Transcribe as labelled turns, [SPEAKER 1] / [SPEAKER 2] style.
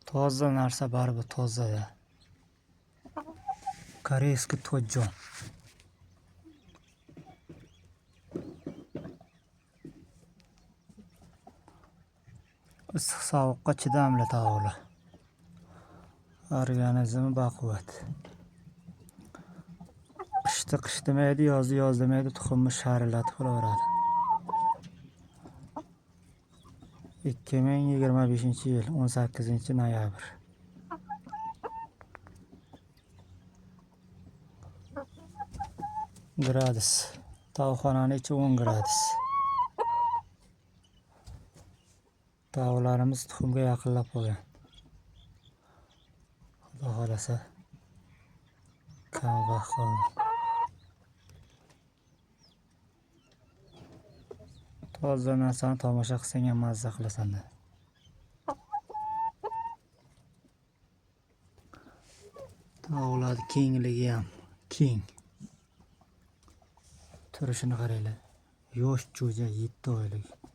[SPEAKER 1] Toza narsa baribir tozada. Корейский tojon. Issiq sovuqqa chidamli tovuqlar. Organizmi baquvvat. Qishda qish demaydi, yozda yoz demaydi, tuxumni sharillatib qilaveradi. 2025-yil 18 noyabr. Gradus. Tovuqxonani ichi 10 gradus. Tovuqlarimiz tuxumga yaqinlab qolgan. Xudo xohlasa, kam vaqt qoldi. Toza narsani tomosha qilsang ham mazza qilasan-da. Tovuqlarni kengligi ham keng. Turishini qaranglar. Yosh jo'ja 7 oylik.